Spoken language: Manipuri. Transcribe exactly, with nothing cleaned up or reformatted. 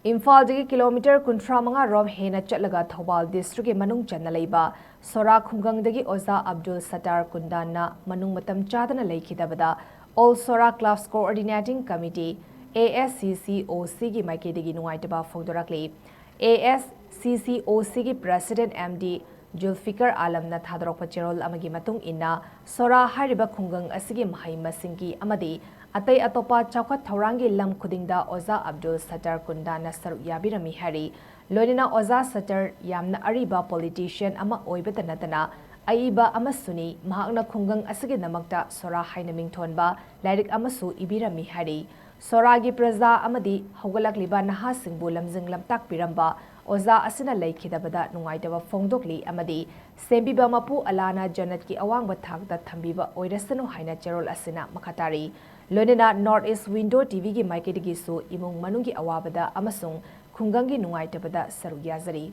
ꯏꯝꯐꯥꯜꯗꯒꯤ ꯀꯤꯂꯣꯃꯤꯇꯔ ꯀꯨꯟꯊ꯭ꯔꯥ ꯃꯉꯥ ꯔꯣꯝ ꯍꯦꯟꯅ ꯆꯠꯂꯒ ꯊꯧꯕꯥꯜ ꯗꯤꯁꯇ꯭ꯔꯤꯛꯀꯤ ꯃꯅꯨꯡ ꯆꯟꯅ ꯂꯩꯕ ꯁꯣꯔꯥ ꯈꯨꯡꯒꯪꯗꯒꯤ ꯑꯣꯖꯥ ꯑꯕꯗꯨꯜ ꯁꯠꯇꯥꯔ ꯀꯨꯟꯗꯥꯟꯅ ꯃꯅꯨꯡ ꯃꯇꯝ ꯆꯥꯗꯅ ꯂꯩꯈꯤꯗꯕꯗ All Sora Clubs Coordinating Committee, A S C C O C ꯒꯤ ꯃꯥꯏꯀꯩꯗꯒꯤ ꯅꯨꯡꯉꯥꯏꯇꯕ ꯐꯣꯡꯗꯣꯔꯛꯂꯤ꯫ A S C C O C ꯒꯤ President M D ꯖꯨꯜꯐꯤꯀꯔ ꯑꯥꯂꯝꯅ ꯊꯥꯗꯣꯔꯛꯄ ꯆꯦꯔꯣꯜ ꯑꯃꯒꯤ ꯃꯇꯨꯡ ꯏꯟꯅ, ꯁꯣꯔꯥ ꯍꯥꯏꯔꯤꯕ ꯈꯨꯡꯒꯪ ꯑꯁꯤꯒꯤ ꯃꯍꯩ ꯃꯁꯤꯡꯒꯤ ꯑꯃꯗꯤ ꯑꯇꯩ ꯑꯇꯣꯞꯄ ꯆꯥꯎꯈꯠ ꯊꯧꯔꯥꯡꯒꯤ ꯂꯝ ꯈꯨꯗꯤꯡꯗ ꯑꯣꯖꯥ ꯑꯕꯗꯨꯜ ꯁꯠꯇꯥꯔ ꯀꯨꯟꯗꯥꯅ ꯁꯔꯨꯛ ꯌꯥꯕꯤꯔꯝꯃꯤ ꯍꯥꯏꯔꯤ꯫ ꯂꯣꯏꯅꯅ ꯑꯣꯖꯥ ꯁꯠꯇꯥꯔ ꯌꯥꯝꯅ ꯑꯔꯤꯕ politician ꯑꯃ ꯑꯣꯏꯕꯇ ꯅꯠꯇꯅ ꯑꯏꯕ ꯑꯃꯁꯨꯅꯤ꯫ ꯃꯍꯥꯛꯅ ꯈꯨꯡꯒꯪ ꯑꯁꯤꯒꯤꯗꯃꯛꯇ ꯁꯣꯔꯥ ꯍꯥꯏꯅ ꯃꯤꯡꯊꯣꯟꯕ ꯂꯥꯏꯔꯤꯛ ꯑꯃꯁꯨ ꯏꯕꯤꯔꯝꯃꯤ ꯍꯥꯏꯔꯤ꯫ ꯁꯣꯔꯥꯒꯤ ꯄ꯭ꯔꯖꯥ ꯑꯃꯗꯤ ꯍꯧꯒꯠꯂꯛꯂꯤꯕ ꯅꯍꯥꯁꯤꯡꯕꯨ ꯂꯝꯖꯤꯡ ꯂꯝꯇꯥꯛꯄꯤꯔꯝꯕ ꯑꯣꯖꯥ ꯑꯁꯤꯅ ꯂꯩꯈꯤꯗꯕꯗ ꯅꯨꯡꯉꯥꯏꯇꯕ ꯐꯣꯡꯗꯣꯛꯂꯤ ꯑꯃꯗꯤ ꯁꯦꯝꯕꯤꯕ ꯃꯄꯨ ꯑꯂꯥꯅ ꯖꯟꯅꯠꯀꯤ ꯑꯋꯥꯡꯕ ꯊꯥꯛꯇ ꯊꯝꯕꯤꯕ ꯑꯣꯏꯔꯁꯅꯨ ꯍꯥꯏꯅ ꯆꯦꯔꯣꯜ ꯑꯁꯤꯅ ꯃꯈꯥ ꯇꯥꯔꯤ꯫ ꯂꯣꯏꯅꯅ North East Window T V ꯒꯤ ꯃꯥꯏꯀꯩꯗꯒꯤꯁꯨ ꯏꯃꯨꯡ ꯃꯅꯨꯡꯒꯤ ꯑꯋꯥꯕꯗ ꯑꯃꯁꯨꯡ ꯈꯨꯡꯒꯪꯒꯤ ꯅꯨꯡꯉꯥꯏꯇꯕꯗ ꯁꯔꯨꯛ ꯌꯥꯖꯔꯤ꯫